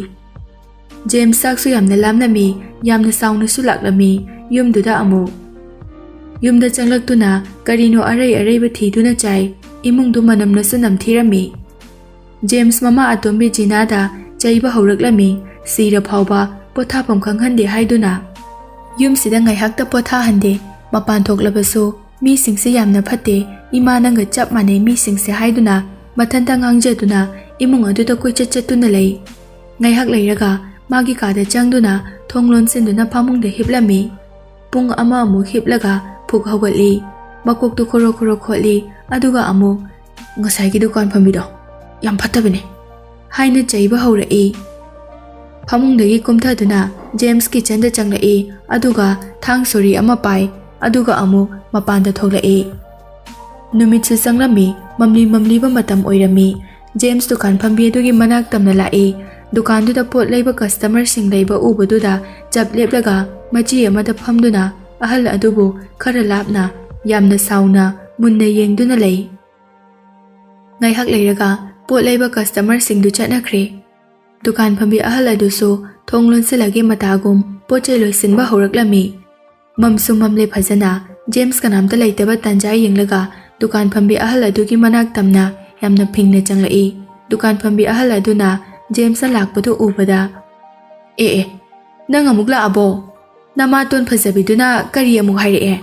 ꯖꯦꯝꯁ ꯆꯥꯛꯁꯨ ꯌꯥꯝꯅ ꯂꯥꯝꯂꯝꯃꯤ, ꯌꯥꯝꯅ ꯁꯥꯎꯅꯁꯨ ꯂꯥꯛꯂꯝꯃꯤ꯫ ꯌꯨꯝꯗꯨꯗ ꯑꯃꯨꯛ ꯌꯨꯝꯗ ꯆꯪꯂꯛꯇꯨꯅ ꯀꯔꯤꯅꯣ ꯑꯔꯩ ꯑꯔꯩꯕ ꯊꯤꯗꯨꯅ ꯆꯥꯏ꯫ ꯏꯃꯨꯡꯗꯨ ꯃꯅꯝꯅꯁꯨ ꯅꯝꯊꯤꯔꯝꯃꯤ꯫ ꯖꯦꯝꯁ ꯃꯃꯥ ꯑꯇꯣꯝꯕꯤ ꯖꯤꯅꯥꯗ ꯆꯩꯕ ꯍꯧꯔꯛꯂꯝꯃꯤ, ꯁꯤꯔ ꯐꯥꯎꯕ ꯄꯣꯊꯥꯐꯝ ꯈꯪꯍꯟꯗꯦ ꯍꯥꯏꯗꯨꯅ꯫ ꯌꯨꯝꯁꯤꯗ ꯉꯥꯏꯍꯥꯛꯇ ꯄꯣꯊꯥꯍꯟꯗꯦ, ꯃꯄꯥꯟ ꯊꯣꯛꯂꯕꯁꯨ ꯃꯤꯁꯤꯡꯁꯤ ꯌꯥꯝꯅ ꯐꯠꯇꯦ, ꯏꯃꯥ ꯅꯪꯒ ꯆꯞ ꯃꯥꯟꯅꯩ ꯃꯤꯁꯤꯡꯁꯦ ꯍꯥꯏꯗꯨꯅ ꯃꯊꯟꯇ ꯉꯥꯡꯖꯗꯨꯅ ꯏꯃꯨꯡ ꯑꯗꯨꯗ ꯀꯣꯏꯆꯠ ꯆꯠꯇꯨꯅ ꯂꯩ꯫ ꯉꯥꯏꯍꯥꯛ ꯂꯩꯔꯒ ꯃꯥꯒꯤ ꯀꯥꯗ ꯆꯪꯗꯨꯅ ꯊꯣꯡ ꯂꯣꯟꯁꯤꯟꯗꯨꯅ ꯐꯃꯨꯡꯗ ꯍꯤꯞꯂꯝꯃꯤ꯫ ꯄꯨꯡ ꯑꯃꯃꯨꯛ ꯍꯤꯞꯂꯒ ꯐꯨꯛ ꯍꯧꯒꯠꯂꯤ꯫ ꯃꯀꯣꯛꯇꯨ ꯈꯣꯔꯣ ꯈꯣꯔꯣ ꯈꯣꯠꯂꯤ, ꯑꯗꯨꯒ ꯑꯃꯨꯛ "ꯉꯁꯥꯏꯒꯤ ꯗꯨꯀꯥꯟ ꯐꯝꯕꯤꯗꯣ ꯌꯥꯝ ꯐꯠꯇꯕꯅꯦ" ꯍꯥꯏꯅ ꯆꯩꯕ ꯍꯧꯔꯛꯏ꯫ ꯐꯃꯨꯡꯗꯒꯤ ꯀꯨꯝꯊꯗꯨꯅ ꯖꯦꯝꯁ ꯀꯤꯆꯟꯗ ꯆꯪꯂꯛꯏ, ꯑꯗꯨꯒ ꯊꯥꯡ ꯁꯣꯔꯤ ꯑꯃ ꯄꯥꯏ, ꯑꯗꯨꯒ ꯑꯃꯨꯛ ꯃꯄꯥꯟꯗ ꯊꯣꯛꯂꯛꯏ꯫ ꯅꯨꯃꯤꯠꯁꯨ ꯆꯪꯂꯝꯃꯤ, ꯃꯝꯂꯤ ꯃꯝꯂꯤꯕ ꯃꯇꯝ ꯑꯣꯏꯔꯝꯃꯤ꯫ ꯖꯦꯝꯁ ꯗꯨꯀꯥꯟ ꯐꯝꯕꯤ ꯑꯗꯨꯒꯤ ꯃꯅꯥꯛ ꯇꯝꯅ ꯂꯥꯛꯏ꯫ ꯗꯨꯀꯥꯟꯗꯨꯗ ꯄꯣꯠ ꯂꯩꯕ ꯀꯁꯇꯃꯔꯁꯤꯡ ꯂꯩꯕ ꯎꯕꯗꯨꯗ ꯆꯞ ꯂꯦꯞꯂꯒ ꯃꯆꯤ ꯑꯃꯗ ꯐꯝꯗꯨꯅ ꯑꯍꯜ ꯑꯗꯨꯕꯨ ꯈꯔ ꯂꯥꯞꯅ ꯌꯥꯝꯅ ꯁꯥꯎꯅ ꯃꯨꯟꯅ ꯌꯦꯡꯗꯨꯅ ꯂꯩ꯫ ꯉꯥꯏꯍꯥꯛ ꯂꯩꯔꯒ ꯄꯣꯠ ꯂꯩꯕ ꯀꯁꯇꯃꯔꯁꯤꯡꯗꯨ ꯆꯠꯅꯈ꯭ꯔꯦ꯫ ꯗꯨꯀꯥꯟ ꯐꯝꯕꯤ ꯑꯍꯜ ꯑꯗꯨꯁꯨ ꯊꯣꯡ ꯂꯣꯟꯁꯤꯜꯂꯒꯦ ꯃꯇꯥꯒꯨꯝ ꯄꯣꯠ ꯆꯩ ꯂꯣꯏꯁꯤꯟꯕ ꯍꯧꯔꯛꯂꯝꯃꯤ꯫ ꯃꯝꯁꯨ ꯃꯝꯂꯦ ꯐꯖꯅ꯫ ꯖꯦꯝꯁ ꯀꯅꯥꯝꯇ ꯂꯩꯇꯕ ꯇꯥꯟꯖꯥ ꯌꯦꯡꯂꯒ ꯗꯨꯀꯥꯟ ꯐꯝꯕꯤ ꯑꯍꯜ ꯑꯗꯨꯒꯤ ꯃꯅꯥꯛ ꯇꯝꯅ ꯌꯥꯝꯅ ꯐꯤꯡꯅ ꯆꯪꯂꯛꯏ꯫ ꯗꯨꯀꯥꯟ ꯐꯝꯕꯤ ꯑꯍꯜ ꯑꯗꯨꯅ ꯖꯦꯝꯁꯅ ꯂꯥꯛꯄꯗꯨ ꯎꯕꯗ, "ꯑꯦ ꯑꯦ, ꯅꯪ ꯑꯃꯨꯛ ꯂꯥꯛꯑꯕꯣ? "ꯅꯃꯥꯇꯣꯟ ꯐꯖꯕꯤꯗꯨꯅ ꯀꯔꯤ ꯑꯃꯨꯛ ꯍꯥꯏꯔꯛꯑꯦ?"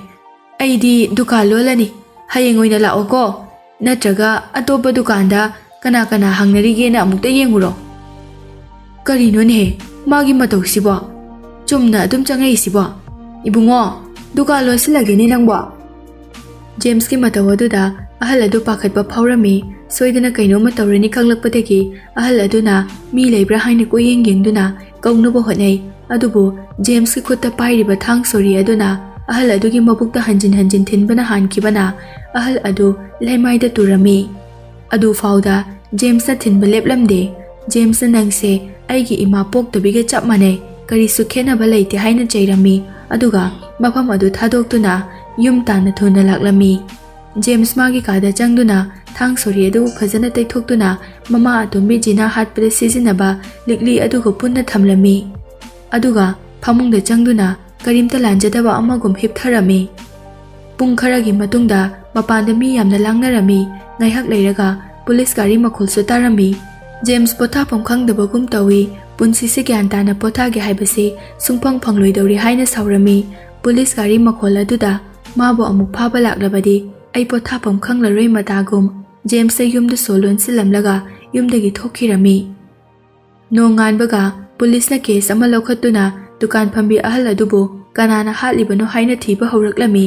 "ꯑꯩꯗꯤ ꯗꯨꯀꯥꯟ ꯂꯣꯜꯂꯅꯤ, ꯍꯌꯦꯡ ꯑꯣꯏꯅ ꯂꯥꯛꯑꯣꯀꯣ, ꯅꯠꯇ꯭ꯔꯒ ꯑꯇꯣꯞꯄ ꯗꯨꯀꯥꯟꯗ ꯀꯅꯥ ꯀꯅꯥ ꯍꯪꯅꯔꯤꯒꯦꯅ ꯑꯃꯨꯛꯇ ꯌꯦꯡꯉꯨꯔꯣ꯫" "ꯀꯔꯤꯅꯣꯅꯦꯍꯦ, ꯃꯥꯒꯤ ꯃꯇꯧꯁꯤꯕꯣ? ꯆꯨꯝꯅ ꯑꯗꯨꯝ ꯆꯪꯉꯛꯏꯁꯤꯕꯣ? ꯏꯕꯨꯡꯉꯣ, ꯗꯨꯀꯥꯟ ꯂꯣꯟꯁꯤꯜꯂꯒꯦꯅꯦ ꯅꯪꯕꯣ?" ꯖꯦꯝꯁꯀꯤ ꯃꯇꯧ ꯑꯗꯨꯗ ꯑꯍꯜ ꯑꯗꯨ ꯄꯥꯈꯠꯄ ꯐꯥꯎꯔꯝꯃꯤ꯫ ꯁꯣꯏꯗꯅ ꯀꯩꯅꯣꯝꯃ ꯇꯧꯔꯅꯤ ꯈꯪꯂꯛꯄꯗꯒꯤ ꯑꯍꯜ ꯑꯗꯨꯅ ꯃꯤ ꯂꯩꯕ꯭ꯔꯥ ꯍꯥꯏꯅ ꯀꯣꯏꯌꯦꯡ ꯌꯦꯡꯗꯨꯅ ꯀꯧꯅꯕ ꯍꯣꯠꯅꯩ꯫ ꯑꯗꯨꯕꯨ ꯖꯦꯝꯁꯀꯤ ꯈꯨꯠꯇ ꯄꯥꯏꯔꯤꯕ ꯊꯥꯡ ꯁꯣꯔꯤ ꯑꯗꯨꯅ ꯑꯍꯜ ꯑꯗꯨꯒꯤ ꯃꯕꯨꯛꯇ ꯍꯟꯖꯤꯟ ꯍꯟꯖꯤꯟ ꯊꯤꯟꯕꯅ ꯍꯥꯟꯈꯤꯕꯅ ꯑꯍꯜ ꯑꯗꯨ ꯂꯩꯃꯥꯏꯗ ꯇꯨꯔꯝꯃꯤ꯫ ꯑꯗꯨꯐꯥꯎꯗ ꯖꯦꯝꯁꯅ ꯊꯤꯟꯕ ꯂꯦꯞꯂꯝꯗꯦ꯫ ꯖꯦꯝꯁꯅ "ꯅꯪꯁꯦ ꯑꯩꯒꯤ ꯏꯃꯥ ꯄꯣꯛꯇꯕꯤꯒ ꯆꯞ ꯃꯥꯟꯅꯩ, ꯀꯔꯤꯁꯨ ꯈꯦꯠꯅꯕ ꯂꯩꯇꯦ" ꯍꯥꯏꯅ ꯆꯩꯔꯝꯃꯤ꯫ ꯑꯗꯨꯒ ꯃꯐꯝ ꯑꯗꯨ ꯊꯥꯗꯣꯛꯇꯨꯅ ꯌꯨꯝ ꯇꯥꯟꯅ ꯊꯨꯅ ꯂꯥꯛꯂꯝꯃꯤ꯫ ꯖꯦꯝꯁ ꯃꯥꯒꯤ ꯀꯥꯗ ꯆꯪꯗꯨꯅ ꯊꯥꯡ ꯁꯣꯔꯤ ꯑꯗꯨ ꯐꯖꯅ ꯇꯩꯊꯣꯛꯇꯨꯅ ꯃꯃꯥ ꯑꯇꯣꯝꯕꯤ ꯖꯤꯅꯥ ꯍꯥꯠꯄꯗ ꯁꯤꯖꯤꯟꯅꯕ ꯂꯤꯛꯂꯤ ꯑꯗꯨꯒ ꯄꯨꯟꯅ ꯊꯝꯂꯝꯃꯤ꯫ ꯑꯗꯨꯒ ꯐꯃꯨꯡꯗ ꯆꯪꯗꯨꯅ ꯀꯔꯤꯝꯇ ꯂꯥꯟꯖꯗꯕ ꯑꯃꯒꯨꯝ ꯍꯤꯞꯊꯔꯝꯃꯤ꯫ ꯄꯨꯡ ꯈꯔꯒꯤ ꯃꯇꯨꯡꯗ ꯃꯄꯥꯟꯗ ꯃꯤ ꯌꯥꯝꯅ ꯂꯥꯡꯅꯔꯝꯃꯤ꯫ ꯉꯥꯏꯍꯥꯛ ꯂꯩꯔꯒ ꯄꯨꯂꯤꯁ ꯒꯥꯔꯤ ꯃꯈꯣꯜꯁꯨ ꯇꯥꯔꯝꯃꯤ꯫ ꯖꯦꯝꯁ ꯄꯣꯊꯥꯐꯝ ꯈꯪꯗꯕꯒꯨꯝ ꯇꯧꯏ꯫ ꯄꯨꯟꯁꯤꯁꯦ ꯒ꯭ꯌꯥꯟ ꯇꯥꯅ ꯄꯣꯊꯥꯒꯦ ꯍꯥꯏꯕꯁꯤ ꯁꯨꯡꯐꯪ ꯐꯪꯂꯣꯏꯗꯧꯔꯤ ꯍꯥꯏꯅ ꯁꯥꯎꯔꯝꯃꯤ꯫ ꯄꯨꯂꯤꯁ ꯒꯥꯔꯤ ꯃꯈꯣꯜ ꯑꯗꯨꯗ "ꯃꯥꯕꯨ ꯑꯃꯨꯛ ꯐꯥꯕ ꯂꯥꯛꯂꯕꯗꯤ ꯑꯩ ꯄꯣꯊꯥꯐꯝ ꯈꯪꯂꯔꯣꯏ" ꯃꯇꯥꯒꯨꯝ ꯖꯦꯝꯁꯇ ꯌꯨꯝꯗ ꯁꯣ ꯂꯣꯟꯁꯤꯜꯂꯝꯂꯒ ꯌꯨꯝꯗꯒꯤ ꯊꯣꯛꯈꯤꯔꯝꯃꯤ꯫ ꯅꯣꯡꯉꯥꯟꯕꯒ ꯄꯨꯂꯤꯁꯅ ꯀꯦꯁ ꯑꯃ ꯂꯧꯈꯠꯇꯨꯅ ꯗꯨꯀꯥꯟ ꯐꯝꯕꯤ ꯑꯍꯜ ꯑꯗꯨꯕꯨ ꯀꯅꯥꯅ ꯍꯥꯠꯂꯤꯕꯅꯣ ꯍꯥꯏꯅ ꯊꯤꯕ ꯍꯧꯔꯛꯂꯝꯃꯤ꯫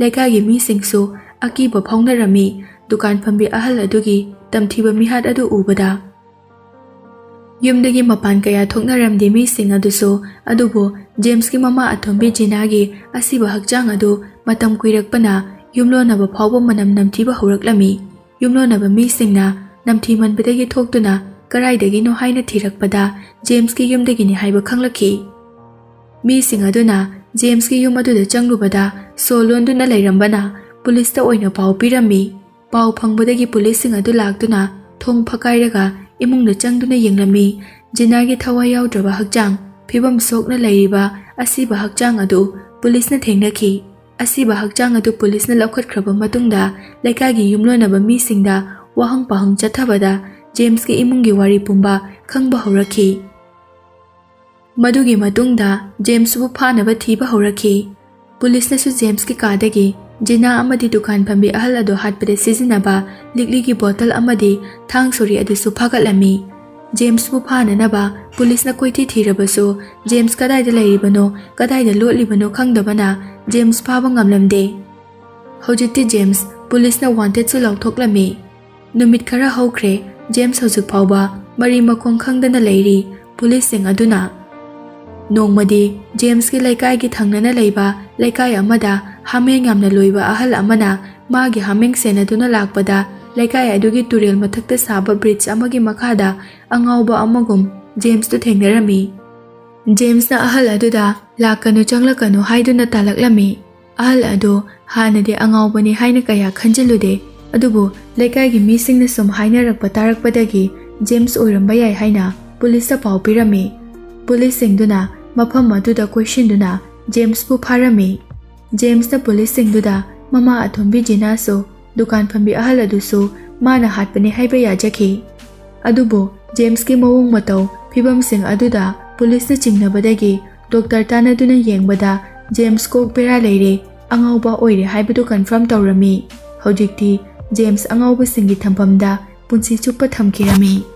ꯂꯩꯀꯥꯏꯒꯤ ꯃꯤꯁꯤꯡꯁꯨ ꯑꯀꯤꯕ ꯐꯥꯎꯅꯔꯝꯃꯤ ꯗꯨꯀꯥꯟ ꯐꯝꯕꯤ ꯑꯍꯜ ꯑꯗꯨꯒꯤ ꯇꯝꯊꯤꯕ ꯃꯤꯍꯥꯠ ꯑꯗꯨ ꯎꯕꯗ꯫ ꯌꯨꯝꯗꯒꯤ ꯃꯄꯥꯟ ꯀꯌꯥ ꯊꯣꯛꯅꯔꯝꯗꯦ ꯃꯤꯁꯤꯡ ꯑꯗꯨꯁꯨ, ꯑꯗꯨꯕꯨ ꯖꯦꯝꯁꯀꯤ ꯃꯃꯥ ꯑꯇꯣꯝꯕꯤ ꯖꯤꯅꯥꯒꯤ ꯑꯁꯤꯕ ꯍꯛꯆꯥꯡ ꯑꯗꯨ ꯃꯇꯝ ꯀꯨꯏꯔꯛꯄꯅ ꯌꯨꯝꯂꯣꯟꯅꯕ ꯐꯥꯎꯕ ꯃꯅꯝ ꯅꯝꯊꯤꯕ ꯍꯧꯔꯛꯂꯝꯃꯤ꯫ ꯌꯨꯝꯂꯣꯟꯅꯕ ꯃꯤꯁꯤꯡꯅ ꯅꯝꯊꯤꯃꯟꯕꯗꯒꯤ ꯊꯣꯛꯇꯨꯅ ꯀꯗꯥꯏꯗꯒꯤꯅꯣ ꯍꯥꯏꯅ ꯊꯤꯔꯛꯄꯗ ꯖꯦꯝꯁꯀꯤ ꯌꯨꯝꯗꯒꯤꯅꯤ ꯍꯥꯏꯕ ꯈꯪꯂꯛꯈꯤ꯫ ꯃꯤꯁꯤꯡ ꯑꯗꯨꯅ ꯖꯦꯝꯁꯀꯤ ꯌꯨꯝ ꯑꯗꯨꯗ ꯆꯪꯂꯨꯕꯗ ꯁꯣ ꯂꯣꯟꯗꯨꯅ ꯂꯩꯔꯝꯕꯅ ꯄꯨꯂꯤꯁꯇ ꯑꯣꯏꯅ ꯄꯥꯎ ꯄꯤꯔꯝꯃꯤ꯫ ꯄꯥꯎ ꯐꯪꯕꯗꯒꯤ ꯄꯨꯂꯤꯁꯁꯤꯡ ꯑꯗꯨ ꯂꯥꯛꯇꯨꯅ ꯊꯣꯡ ꯐꯛꯀꯥꯏꯔꯒ ꯏꯃꯨꯡꯗ ꯆꯪꯗꯨꯅ ꯌꯦꯡꯂꯝꯃꯤ꯫ ꯖꯤꯅꯥꯒꯤ ꯊꯋꯥꯏ ꯌꯥꯎꯗ꯭ꯔꯕ ꯍꯛꯆꯥꯡ, ꯐꯤꯕꯝ ꯁꯣꯛꯅ ꯂꯩꯔꯤꯕ ꯑꯁꯤꯕ ꯍꯛꯆꯥꯡ ꯑꯗꯨ ꯄꯨꯂꯤꯁꯅ ꯊꯦꯡꯅꯈꯤ꯫ ꯑꯁꯤꯕ ꯍꯛꯆꯥꯡ ꯑꯗꯨ ꯄꯨꯂꯤꯁꯅ ꯂꯧꯈꯠꯈ꯭ꯔꯕ ꯃꯇꯨꯡꯗ ꯂꯩꯀꯥꯏꯒꯤ ꯌꯨꯝꯂꯣꯟꯅꯕ ꯃꯤꯁꯤꯡꯗ ꯋꯥꯍꯪ ꯄꯥꯎꯍꯪ ꯆꯠꯊꯕꯗ ꯖꯦꯝꯁꯀꯤ ꯏꯃꯨꯡꯒꯤ ꯋꯥꯔꯤ ꯄꯨꯝꯕ ꯈꯪꯕ ꯍꯧꯔꯛꯈꯤ꯫ ꯃꯗꯨꯒꯤ ꯃꯇꯨꯡꯗ ꯖꯦꯝꯁꯄꯨ ꯐꯥꯅꯕ ꯊꯤꯕ ꯍꯧꯔꯛꯈꯤ꯫ ꯄꯨꯂꯤꯁꯅꯁꯨ ꯖꯦꯝꯁꯀꯤ ꯀꯥꯗꯒꯤ ꯖꯤꯅꯥ ꯑꯃꯗꯤ ꯗꯨꯀꯥꯟ ꯐꯝꯕꯤ ꯑꯍꯜ ꯑꯗꯨ ꯍꯥꯠꯄꯗ ꯁꯤꯖꯤꯟꯅꯕ ꯂꯤꯛꯂꯤꯒꯤ ꯕꯣꯇꯜ ꯑꯃꯗꯤ ꯊꯥꯡ ꯁꯣꯔꯤ ꯑꯗꯨꯁꯨ ꯐꯥꯒꯠꯂꯝꯃꯤ꯫ ꯖꯦꯝꯁꯄꯨ ꯐꯥꯅꯅꯕ ꯄꯨꯂꯤꯁꯅ ꯀꯣꯏꯊꯤ ꯊꯤꯔꯕꯁꯨ ꯖꯦꯝꯁ ꯀꯗꯥꯏꯗ ꯂꯩꯔꯤꯕꯅꯣ, ꯀꯗꯥꯏꯗ ꯂꯣꯠꯂꯤꯕꯅꯣ ꯈꯪꯗꯕꯅ ꯖꯦꯝꯁ ꯐꯥꯕ ꯉꯝꯂꯝꯗꯦ꯫ ꯍꯧꯖꯤꯛꯇꯤ ꯖꯦꯝꯁ ꯄꯨꯂꯤꯁꯅ ꯋꯥꯟꯇꯦꯗꯁꯨ ꯂꯥꯎꯊꯣꯛꯂꯝꯃꯤ꯫ ꯅꯨꯃꯤꯠ ꯈꯔ ꯍꯧꯈ꯭ꯔꯦ, ꯖꯦꯝꯁ ꯍꯧꯖꯤꯛ ꯐꯥꯎꯕ ꯃꯔꯤ ꯃꯈꯣꯡ ꯈꯪꯗꯅ ꯂꯩꯔꯤ꯫ ꯄꯨꯂꯤꯁꯁꯤꯡ ꯑꯗꯨꯅ ꯅꯣꯡꯃꯗꯤ ꯖꯦꯝꯁꯀꯤ ꯂꯩꯀꯥꯏꯒꯤ ꯊꯪꯅꯅ ꯂꯩꯕ ꯂꯩꯀꯥꯏ ꯑꯃꯗ ꯍꯥꯃꯦꯡ ꯌꯥꯝꯅ ꯂꯣꯏꯕ ꯑꯍꯜ ꯑꯃꯅ ꯃꯥꯒꯤ ꯍꯥꯃꯦꯡ ꯁꯦꯟꯅꯗꯨꯅ ꯂꯥꯛꯄꯗ, ꯂꯩꯀꯥꯏ ꯑꯗꯨꯒꯤ ꯇꯨꯔꯦꯜ ꯃꯊꯛꯇ ꯁꯥꯕ ꯕ꯭ꯔꯤꯖ ꯑꯃꯒꯤ ꯃꯈꯥꯗ ꯑꯉꯥꯎꯕ ꯑꯃꯒꯨꯝ ꯖꯦꯝꯁꯇꯨ ꯊꯦꯡꯅꯔꯝꯃꯤ꯫ ꯖꯦꯝꯁꯅ ꯑꯍꯜ ꯑꯗꯨꯗ "ꯂꯥꯛꯀꯅꯨ, ꯆꯪꯂꯛꯀꯅꯨ" ꯍꯥꯏꯗꯨꯅ ꯇꯥꯜꯂꯛꯂꯝꯃꯤ꯫ ꯑꯍꯜ ꯑꯗꯨ ꯍꯥꯟꯅꯗꯤ ꯑꯉꯥꯎꯕꯅꯤ ꯍꯥꯏꯅ ꯀꯌꯥ ꯈꯟꯖꯤꯜꯂꯨꯗꯦ, ꯑꯗꯨꯕꯨ ꯂꯩꯀꯥꯏꯒꯤ ꯃꯤꯁꯤꯡꯅ ꯁꯨꯝ ꯍꯥꯏꯅꯔꯛꯄ ꯇꯥꯔꯛꯄꯗꯒꯤ ꯖꯦꯝꯁ ꯑꯣꯏꯔꯝꯕ ꯌꯥꯏ ꯍꯥꯏꯅ ꯄꯨꯂꯤꯁꯇ ꯄꯥꯎ ꯄꯤꯔꯝꯃꯤ꯫ ꯄꯨꯂꯤꯁꯁꯤꯡꯗꯨꯅ ꯃꯐꯝ ꯑꯗꯨꯗ ꯀꯣꯏꯁꯤꯟꯗꯨꯅ ꯖꯦꯝꯁꯄꯨ ꯐꯥꯔꯝꯃꯤ꯫ ꯖꯦꯝꯁꯅ ꯄꯨꯂꯤꯁꯁꯤꯡꯗꯨꯗ ꯃꯃꯥ ꯑꯊꯣꯝꯕꯤ ꯖꯤꯅꯥꯁꯨ ꯗꯨꯀꯥꯟ ꯐꯝꯕꯤ ꯑꯍꯜ ꯑꯗꯨꯁꯨ ꯃꯥꯅ ꯍꯥꯠꯄꯅꯤ ꯍꯥꯏꯕ ꯌꯥꯖꯈꯤ꯫ ꯑꯗꯨꯕꯨ ꯖꯦꯝꯁꯀꯤ ꯃꯑꯣꯡ ꯃꯇꯧ, ꯐꯤꯕꯝꯁꯤꯡ ꯑꯗꯨꯗ ꯄꯨꯂꯤꯁꯅ ꯆꯤꯡꯅꯕꯗꯒꯤ ꯗꯣꯛꯇꯔ ꯇꯥꯟꯅꯗꯨꯅ ꯌꯦꯡꯕꯗ ꯖꯦꯝꯁ ꯀꯣꯛ ꯕꯦꯔꯥ ꯂꯩꯔꯦ, ꯑꯉꯥꯎꯕ ꯑꯣꯏꯔꯦ ꯍꯥꯏꯕꯗꯨ ꯀꯟꯐꯥꯔꯝ ꯇꯧꯔꯝꯃꯤ꯫ ꯍꯧꯖꯤꯛꯇꯤ ꯖꯦꯝꯁ ꯑꯉꯥꯎꯕꯁꯤꯡꯒꯤ ꯊꯝꯐꯝꯗ ꯄꯨꯟꯁꯤ ꯆꯨꯞꯄ ꯊꯝꯈꯤꯔꯝꯃꯤ꯫